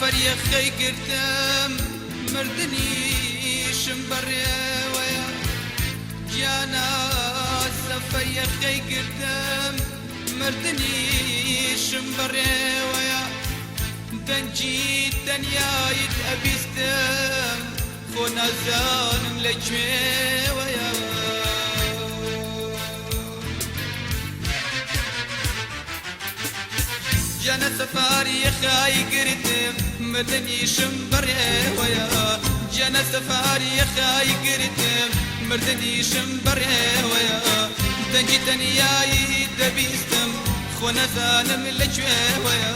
سەفەر یەخەی گرتم مردنیشم بەڕێوەیە گیانە سەفەر یەخەی گرتم مردنیشم بەڕێوەیە دەنگی تەنیایت ئەبیستم خۆ نازانم لە کوێوەیە. گیانە سەفاری یەخای گرتم مردنیشم بەڕێوەیە گیانە سەفاری یەخای گرتم مردنیشم بەڕێوەیە دەنگی تەنیایی دەبیستم خۆ نەزانم لە کوێوەیە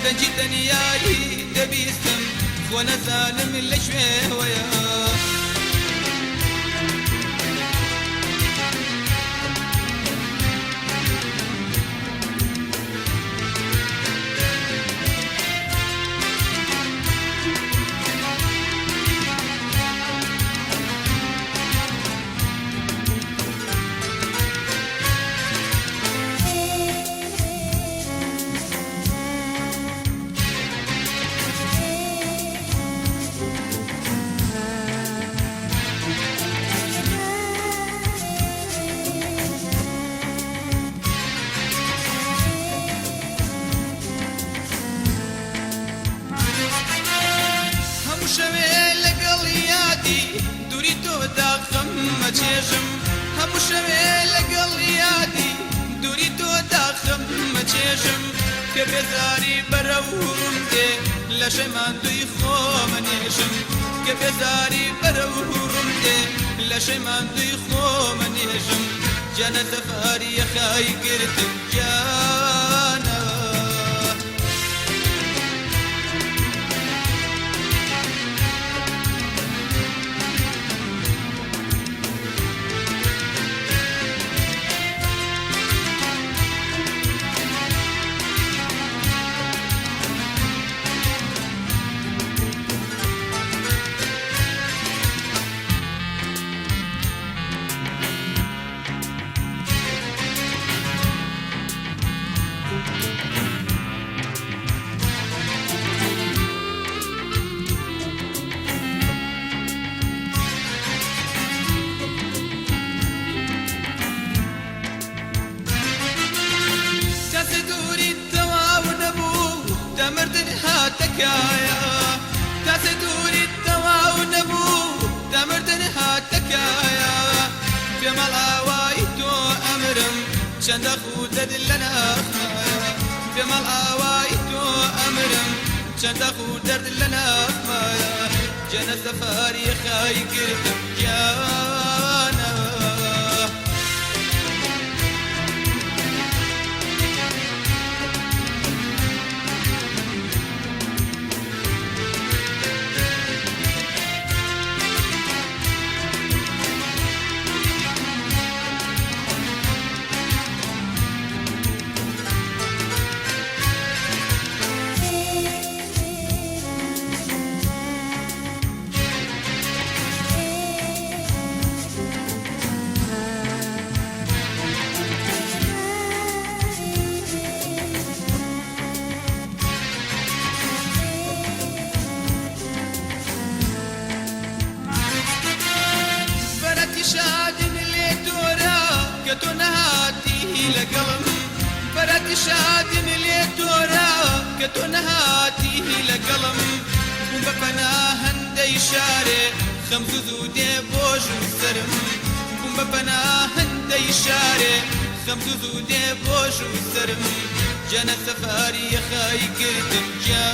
دەنگی تەنیایی دەبیستم خۆ نەزانم لە کوێوەیە. هەموو شەوێ لەگەڵ یادی دووری تۆ داخم مەچێژم هەموو شەوێ لەگەڵ یادی دووری تۆ داخم مەچێژم کە بێزاری بەرەوم دێ لە شەی ماندووی خۆمە نێژم کە بێزاری بەرەوم دێ لە شەی ماندووی خۆمە نێژم گیانە سەفاری یەخای گرتم گیانە. تاسە دووری تەواو نەبوو دەمردن هاتەکایە تاسە دووری تەواو نەبوو دەمردن هاتەکایە پێمەڵاوای تۆ ئەمرم چەندە خوودەت لە ناخمایە پێمەڵاوای تۆ ئەمرم چەندە خوودەرد لە ناخمایە جەنە سەفاری خای گرتم گیانە. بەرەتی شادم لێ تۆرا کە تۆ نەهاتی لەگەڵم بەرەتی شادم لێ تۆرا کە تۆ نەهاتی لەگەڵم بووم بە پەنا هەندەی شارێ خەم زوو زوو دێ بۆ ژوو سەرم بووم بە پەنا هەندەی شارێ خەم زوو زوو دێ بۆ ژوو سەرم گیانە سەفاری یەخای گرتم گیانە.